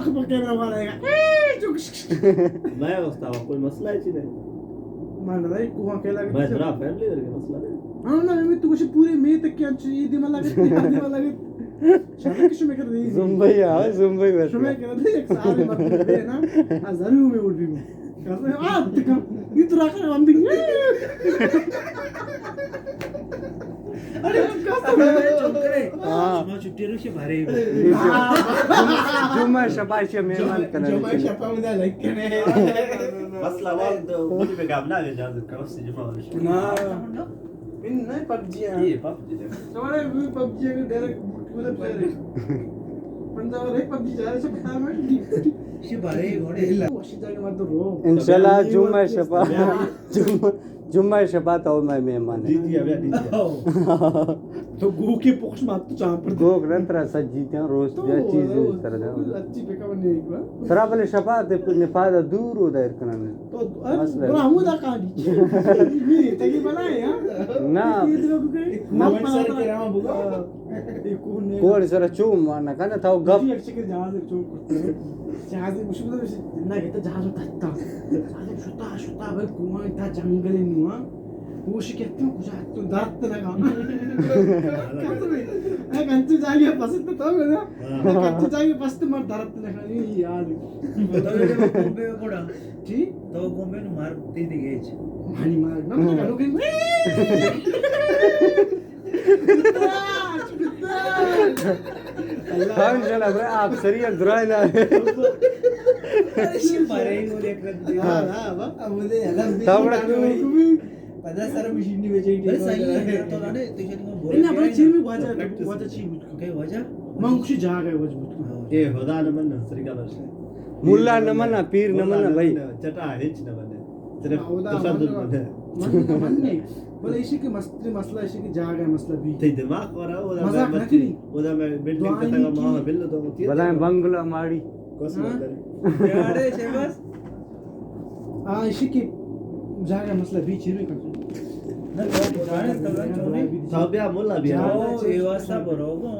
پکے میرا والا ہے۔ اے، چک، شک، شک۔ میں استاد، کوئی مسئلہ ہے چی نہیں؟ میں نہ رہی، کوہاں کے لگے میں چی؟ درا فیملی ورگے مسئلہ نہیں۔ ہاں، نہ، میں تو کچھ پورے میں تک کیا چیز، یہ دماغ لگے، یہ دماغ لگے۔ شاید کچھ میں کر رہی۔ زمبئی، ہاں، زمبئی بس۔ شما کر رہی، ایک سال میں مت دے نا، ہاں، ضرور میں اٹھ بھی۔ آ، تکا، یہ تو راکھ ہم دیں۔ ارے، کس تو میں چوک کرے۔ ہاں۔ شما چھٹی رو شے بھرے۔ جمعہ شپا شے مہمان کنا۔ جمعہ شپا مدا لائک کنے۔ مسئلہ وال تو مجھے بے گام نہ جاز کرو سی جمعہ والے۔ نا۔ من نہ پب جی ہے۔ یہ پب جی ہے۔ سوالے بھی پب جی ہے کہ ڈائریکٹ بوٹ کو پہلے۔ پنجاب رے پب جی جا رہے سے پتا میں۔ شی بارے گھوڑے۔ وشی جا کے مت رو۔ انشاءاللہ جمعہ شپا۔ جمعہ، جمعہ شپا تو میں مہمان ہے۔ جی، جی، ابھی، جی، جی۔ تو گو کے پوکش مات تو چاپ پر۔ گوک نہ ترا سجی تیاں روز تو دیا چیز وہ اس طرح دا۔ اچھی پکا بننے ایک بار۔ ترا بلے شپا تے نپاد دور ہو دائر کنانے۔ تو، ار، مسئلہ برا ہمودا کاں دی۔ تگی بلائے، ہاں؟ نا۔ یہ تو کوئی کومنٹ سر کے رہا بگا۔ یہ کون ہے؟ کون سر چوم مارنا کنا تھا گپ۔ جی، ایک شکل جہاز چوم کرتے ہیں۔ جہاز مشہور ہے، نہ کہتا جہاز تھتا۔ جہاز شتا، شتا بھائی کوان تھا جنگل نوا۔ وہ شکتے کجا تو درد لگا۔ قسم ہے۔ ایک انچے جاگے پسند تو نا۔ ایک انچے جاگے پسند مر درد لگا۔ یہ یاد ہے۔ تو گومبے گوڑا۔ جی؟ تو گومبے نو مار تے دے گیچ۔ مانی مار، نہ، نہ، نہ، نہ۔ ہم جنا بھائی، آپ سری درائے لا۔ ارے شی مارے گو دیکھ رہے۔ ہاں، ہاں، با۔ اب مجھے الحمد للہ۔ تاوڑا تو پدا سر مشین نہیں بیچے۔ بس صحیح ہے، تو لانے، تو شاید میں بولے نہ، بڑا چین میں واجہ، واجہ چی بوت۔ کئی واجہ؟ من کچھ جا گئے واجہ بوت۔ اے خدا نہ من سری کا بس۔ ملا نہ منا، پیر نہ ملا منا نہ بھائی۔ منا، چٹا ہچ نہ منا۔ صرف ہاں، خدا تشدد من منا۔ من، من نہیں۔ بولے ایشی کہ مست-، مسئلہ ایشی کہ جاگہ مسئلہ بھی۔ تئی دماغ ورا، او دا مذاق میں نہ مستی، کری۔ او دا میں بلڈنگ دعائیں کتا کا کی۔ ماما بل تو ہوتی ہے۔ بلائیں بنگلہ ماڑی۔ کس نہ ہاں۔ کرے۔ یارے شہباز۔ ہاں، ایشی کہ جاگہ مسئلہ بھی چیرے کر۔ نہ، تو جانے تو چونے۔ تو بیا مولا بیا۔ جاؤ، اے واسطہ برو گو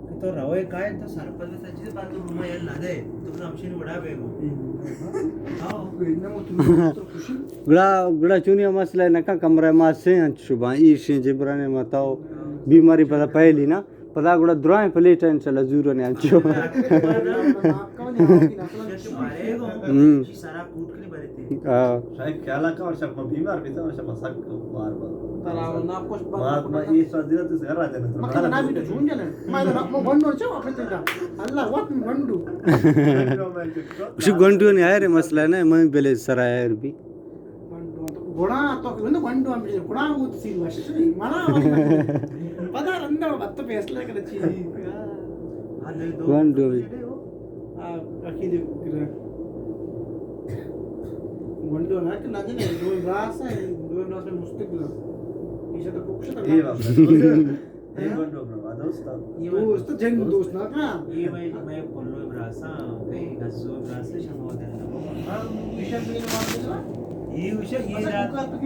کہ تو روئے کائے تو سرپد چیز بات تو روما یل نہ دے، تو ہمشین وڑا بے گو۔ ہاں۔ گڑا، گڑا چونی مسئلہ نہ کا کمرہ ما سے انچ شبان، ایشیں جبرانے ما تاو بیماری پدا پہلی نا، پدا گڑا درائیں پلیٹ انشاءاللہ زورنے انچو۔ ہم۔ ہاں۔ شاید خیال کا اور شب بیمار بھی تھا اور شب سک بار بار۔ ترا ناخوش بات۔ ما، ما یہ سوال دیا تو گھر آ جانا تھا۔ مکہ نہ بھی تو جون جانا۔ ما نہ، ما بندو چو اپنے تیرا۔ اللہ وقت بندو۔ اسی گونڈو نے آئے رے مسئلہ نا، میں بلے سرا آئے رے بھی۔ گونڈو تو گڑا تو کہ بندو گونڈو ہم گڑا وہ تو سی وش۔ منا وش۔ پدا رندا بات فیصلہ کر چی۔ گونڈو۔ آ، اکی دے گرا۔ گونڈو نا کہ نہ جنے، دو براس ہیں، دو براس میں مستقبل۔ ایسا تو پکشتا۔ اے بابا۔ اے گونڈو برا، دوست۔ دوست، جنگ دوست نا کا؟ یہ میں، میں پلو براسا، کہیں گزو براسا، شما دے۔ ہاں، یہ شب میرے بات ہے۔ یہ وشا، یہ اچھا، رات۔